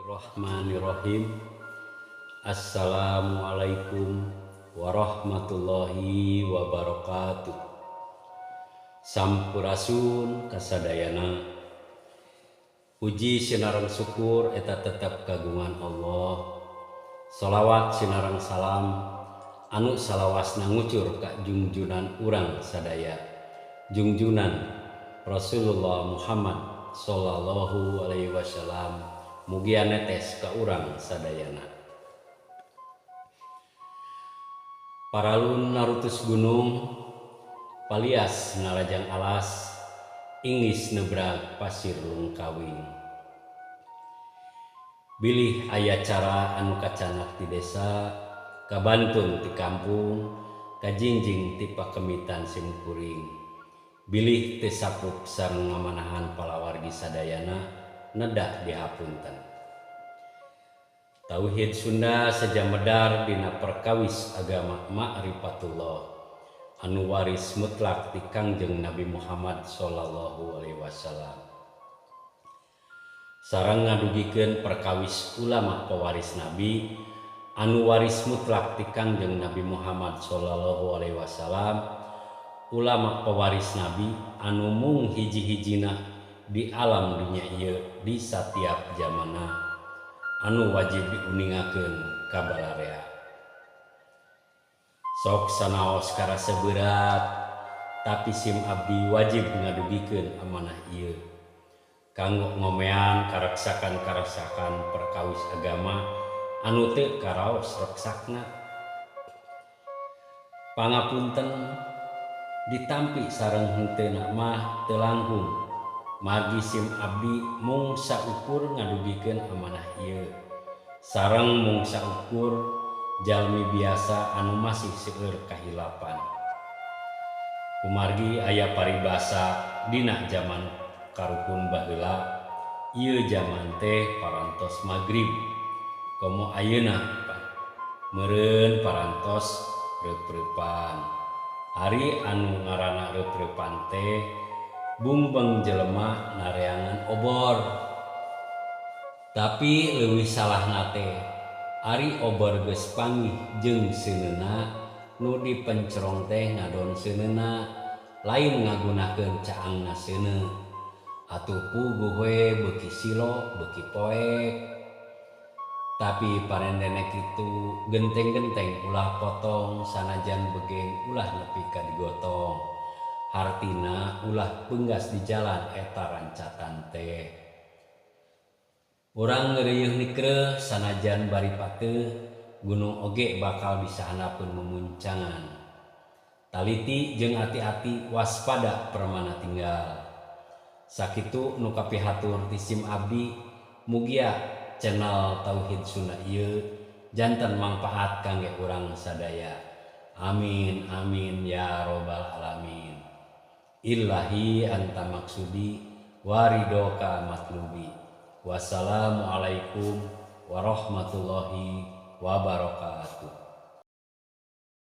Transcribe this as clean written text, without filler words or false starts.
Bismillahirrahmanirrahim. Assalamualaikum warahmatullahi wabarakatuh. Sampurasun kasadayana. Puji sinareng syukur eta tetep kagungan Allah. Sholawat sinareng salam anu salawasna ngucur ka jungjunan urang sadaya. Jungjunan Rasulullah Muhammad sallallahu alaihi wasallam. Mugia netes ka urang sadayana. Paralun narutus gunung, palias nalajang alas, inggis nebrag pasir lungkawing. Bilih aya cara anu kacanak di desa, kabantun ti kampung, kajingjing ti pakemitan simkuring. Bilih teu sapuk sareng ngamanahan palawargi sadayana, nedah dihapunten. Tauhid Sunda seja medar dina perkawis agama ma'rifatullah anu waris mutlak ti Kangjeng Nabi Muhammad sallallahu alaihi wasallam. Sareng ngadugikeun perkawis ulama pewaris Nabi anu waris mutlak ti Kangjeng Nabi Muhammad sallallahu alaihi wasallam, ulama pewaris Nabi anu mung hiji-hijina di alam dunia ieu di satiap zamana anu wajib diuningakeun ka balarea. Sok sanaos karasa berat, tapi sim abdi wajib ngadugikeun amanah ieu kanggo ngomean kareksakan-kareksakan perkawis agama anu teu karaos reksakna. Pangapunten ditampi sareng henteuna mah teu langkung. Margi sim abdi mung saukur ngadugikeun amanah ieu sareng mung saukur jalmi biasa anu masih seueur kahilapan. Kumargi aya paribasa dina jaman karuhun baheula, ieu jaman teh parantos magrib komo ayeuna meureun parantos reup-reupan. Ari anu ngaranna reup-reupan teh bungbeng jelema nareangan obor. Tapi leuwih salahna teh ari obor geus panggih jeung seuneuna nu dipencerong teh ngadon seuneuna lain ngagunakeun caangna seuneu. Atuh puguh we beuki silo beuki poek. Tapi parendene kitu genteng-genteng ulah potong sanajan begeng ulah nepi ka digotong. Hartina ulah penggas di jalan eta rancatan teh. Urang ngeureuyeun nikreuh sanajan bari pateuh gunung oge bakal bisa handapeun memuncangan. Taliti jeung ati-ati waspada permana tinggal. Sakitu nu kapihatur ti sim abdi, mugia channel Tauhid Sunda ieu janten mangpaat kangge urang sadaya. Amin amin ya robbal alamin. Illahi anta maksudi waridoka matlubi. Wassalamualaikum warahmatullahi wabarakatuh.